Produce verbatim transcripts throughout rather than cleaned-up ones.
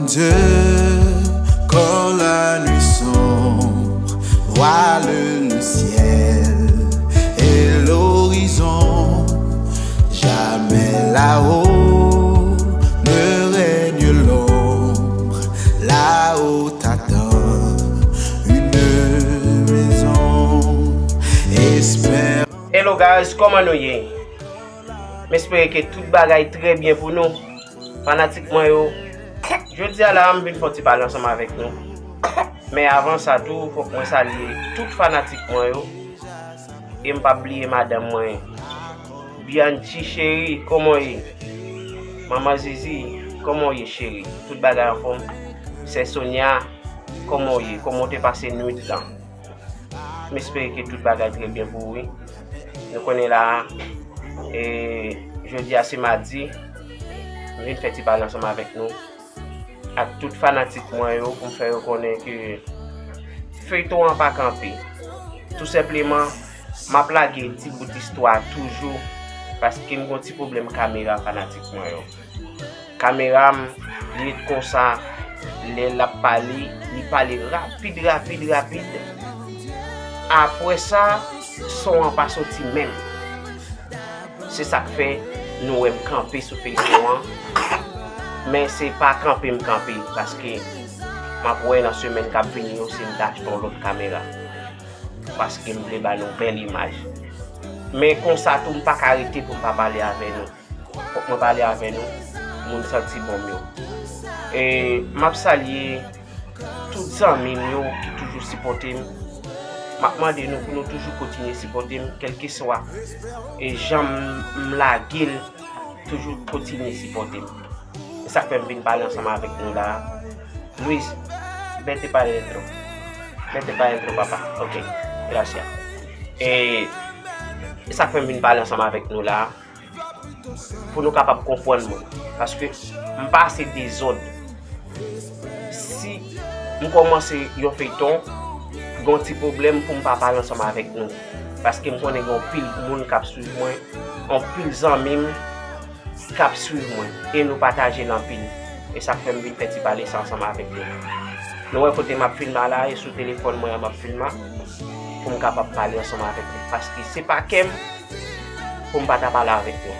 Quand la nuit sombre voile le ciel et l'horizon, jamais là-haut ne règne l'ombre. Là-haut t'attend une maison. Espère. Hello guys, kòman nou ye? M espere ke tout bagay trè byen pou nou. Fanatik mwen yo, jodi a la m vin fè yon ti pale ansanm avèk nou. Men avan sa tou, fòk mwen salye tout fanatik mwen yo. E m p ap bliye madanm mwen, Bianchi cheri, kòman w ye? Manman Zizi, kòman w ye cheri? Tout bagay anfòm? Sè Sonia, kòman w ye? Kòman w te pase nwit lan? M espere ke tout bagay trè byen pou ou wi. Nou konnen la, e, jodi a se madi, m vin fè ti pale ansanm avèk nou, ak tout fanatik mwen yo, pou m fè yo konnen ke feyton an pa kanpe. Tou senpleman, m ap lage ti bout istwa toujou, paske m gon ti pwoblèm kamera, fanatik mwen yo. Kamera m, li ret konsa, lè l ap pale, li pale rapid, rapid, rapid. Apre sa, son an pa soti menm. Se sa k fè nou wè m kanpe sou feyton an. Men se pa kanpe m kanpe, paske m ap wè nan semèn k ap vini yo si m ta achte yon lòt kamera. Paske m vle ba nou bèl imaj. Men konsa tou, m pa ka rete pou m pa pale avè nou. Fòk mwen pale avè nou, moun santi bon m yo. E m ap salye tout zanmi m yo ki toujou sipòte m. M ap mande nou pou nou toujou kontinye sipòte m, kèlkeswa e jan m, m lage l, toujou kontinye sipòte m. E sa k fè m vin pale ansanm avèk nou la. Luis, vete pa adentro. Vete pa adentro, papá. Ok, gracias. E, e sa k fè m vin pale ansanm avèk nou la, pou nou kapab konprann mwen. Paske m pa ase dezòd. Si m kòmanse yon feyton, gon ti pwoblèm pou m pa pale ansanm avèk nou. Paske m konnen gen anpil moun k ap swiv mwen, anpil zanmi m k ap swiv mwen, e nou pataje l anpil. E sa k fè m vin fè ti pale sa ansanm avèk nou. Nou wè kote m ap filme a la, e sou telefòn mwen an m ap filme a, pou m kapab pale ansanm avèk nou. Paske se pa kè m pou m pa ta pale avèk nou.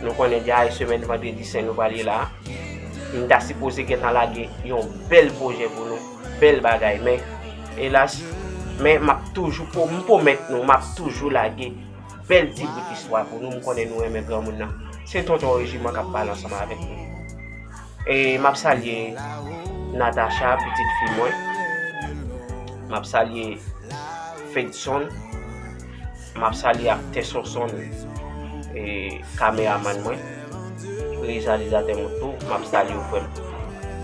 Nou konnen dja e semèn vandredi sen nou pral ye la. M ta sipoze gentan lage yon bèl pwojè pou nou, bèl bagay, men elas, men m ap toujou pwo-, m pwomèt nou, m ap toujou lage bèl ti bout istwa pou nou. M konnen nou renmen granmoun nan. Se Tonton Rejiman k ap pale ansanm avèk nou. E m ap salye Natacha, pitit fi mwen. M ap salye Fedson. M ap salye aktè Sonson, e, kameramann mwen, reyalizatè mwen tou, m ap salye w, frè m.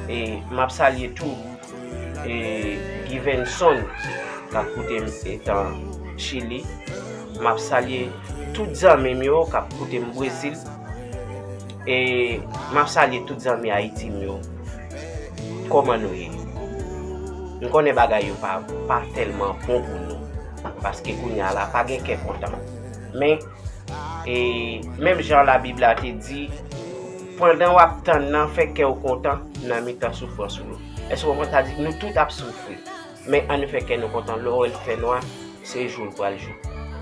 E m ap salye tou, e, Givenson, k ap koute m etan Chili. M ap salye tout zanmi m yo k ap koute m Brezil. E m ap salye tout zanmi Ayiti m yo. Kòman nou ye? M konnen bagay yo pa, pa tèlman bon pou nou. Paske kounye a la, pa gen kè kontan. Men, e, menm jan Labib la te di, pandan w ap tann nan, fè kè w kontan nan mitan soufrans ou yo. Èske w konprann? Sa di, nou tout ap soufri. Men ann fè kè nou kontan, lè w wè l fè nwa, se jou l pral jou.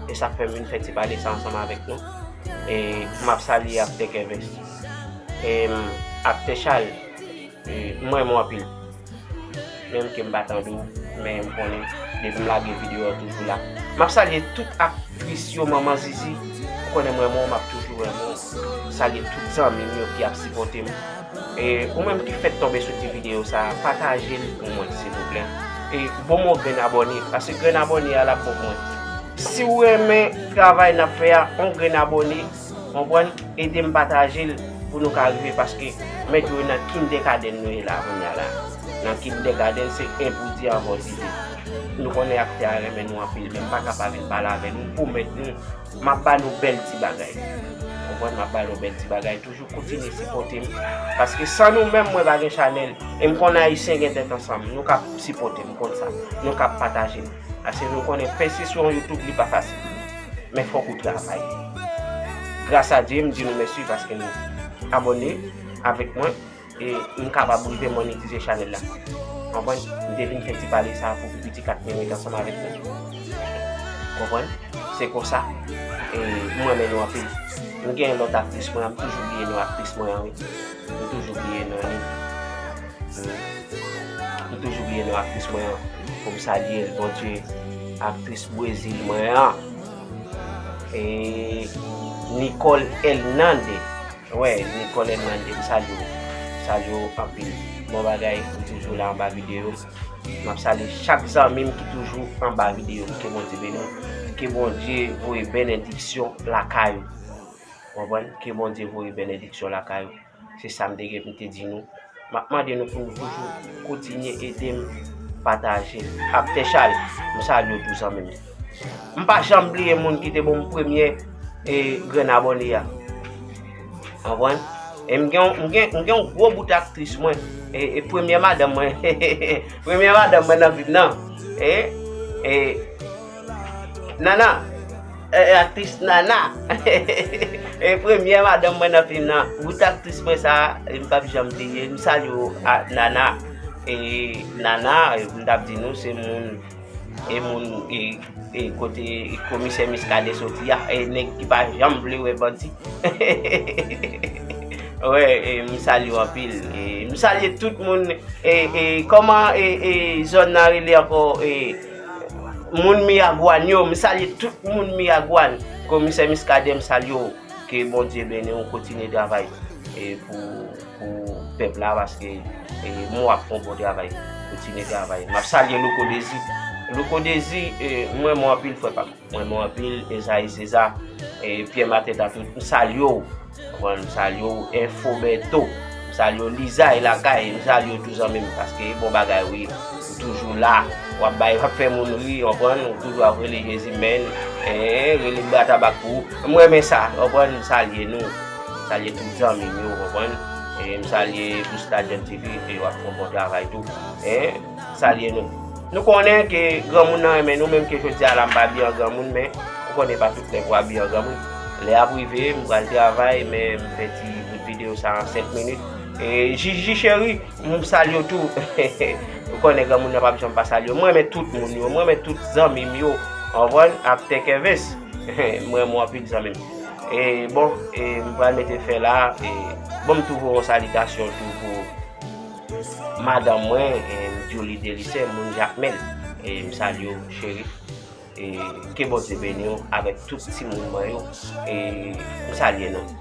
E sa k fè m vin fè ti pale sa ansanm avèk nou. E m ap salye aktè Kevens. E, m, aktè Charles, e, m renmen w anpil. Menm ke m pa tande w, men m konnen depi m lage videyo a toujou la. M ap salye tout aktris yo, manman Zizi. Ou konnen m renmen w, m ap toujou renmen w. Salye tout zanmi m yo ki ap sipòte m. E ou menm ki fèk tonbe sou ti videyo sa, pataje l pou mwen, silvouplè. E bon mwen grenn abòne, paske grenn abòne a l ap bon pou mwen. Si w renmen travay n ap fè a, on grenn abòne, konprann, ede m pataje l pou nou ka rive, paske mèt yo nan kindergarten nou ye la, kounye a la. Nan kindergarten, se en pou di anvan diven. Nou konnen aktè a renmen nou anpil, men m pa ka pa vin pale avè nou, m pwomèt nou, m ap ba nou bèl ti bagay. Konprann, m ap ba nou bèl ti bagay. Toujou kontinye sipòte m. Paske san nou menm, mwen pa gen chanèl. E m konn Ayisyen gen tèt ansanm. Nou k ap sipòte m, m konn sa. Nou k ap pataje m. Paske nou konnen pèse sou yon YouTube, li pa fasil. Men fòk ou travay. Gras a Dye, m di nou mèsi paske nou abòne avèk mwen. e m kapab rive monetize chanèl la. Konprann? M te vin fè ti pale sa pou pi piti kat minit ansanm avèk nou. Konprann? Se konsa. E m renmen nou anpil. M gen lòt aktris mwen an, m toujou bliye non aktris mwen an, wi. M toujou bliye non li. M toujou bliye non aktris mwen an. Pou m salye l, Bondye, aktris Brezil mwen an. E Nicole Hernandez. Wè, Nicole Hernandez, m salye w. M salye w anpil. Bon bagay, ou toujou la anba videyo. M ap salye chak zanmi m ki toujou anba videyo m. Ke Bondye beni w. Ke Bondye voye benediksyon lakay ou. Konprann? Ke Bondye voye benediksyon lakay ou. Se sa m te gen pou m te di nou. M ap mande nou pou nou toujou kontinye ede m pataje. Aktè Charles, m salye w tou zanmi m. M pa janm bliye moun ki te ban m premye e, grenn abòne a. Konprann? E m gen, m gen, m gen yon gwo bout aktris mwen. E, e premye madanm mwen. Premye madanm mwen nan vi m nan. E, e, Nana. E, e aktris Nana. E premye madanm mwen nan fim nan. Bout aktris mwen sa, e m p ap janm bliye. M salye w, a, Nana. E Nana, e, m t ap di nou, se moun, e moun, e, e kote komisè Miskaden soti a, e nèg ki pa janm vle wè bandi. Wè, e, m salye w anpil. E, m salye tout moun, e, e, kòman, e, e, zòn nan rele ankò, e, moun Miragwàn yo, m salye tout moun Miragwàn. Komisè Miskaden, m salye w. Ke Bondye beni w, kontinye travay, e, pou, pou pèp la, paske, e, m wè w ap fè yon bon travay. Kontinye travay. M ap salye Louko Dezi. Louko Dezi, e, m renmen w anpil, frè pa m. M renmen w anpil, Ezayi Seza, e, Pyè Matèt a tout, m salye w. Konprann, m salye w, Enfo Bèto. M salye w, Lizay Lakay. M salye w tou zanmi m, paske bon bagay, wi. Ou toujou la. W ap bay, w ap fè moun ri, konprann. Ou toujou ap rele Jezi, men, e, rele Bwa Tabak pou ou. M renmen sa, konprann. M salye nou. M salye tout zanmi m yo, konprann. E, m salye Bousta John T V, e, w ap fè yon bon travay tou. E, salye nou. Nou konnen ke granmoun nan renmen nou, menm ke jodi a la m pa abiye an granmoun, men ou konnen pa tout lè pou abiye an granmoun. Lè ap rive, m pral travay, men m fè ti bout videyo sa an senk minit. E Jiji cheri, m salye w tou. Ou konnen granmoun nan p ap janm pa salye w. M renmen tout moun yo, m renmen tout zanmi m yo. Konprann? Aktè Kevens. M renmen w anpil zanmi m. E bon, e m pral mete fen la. E bon, m tou voye yon salitasyon tou pou madanm mwen, e, Julie Delisè, moun Jakmèl. E, m salye w, cheri. E, ke Bondye beni w avèk tout timoun mwen yo. E, m salye nou.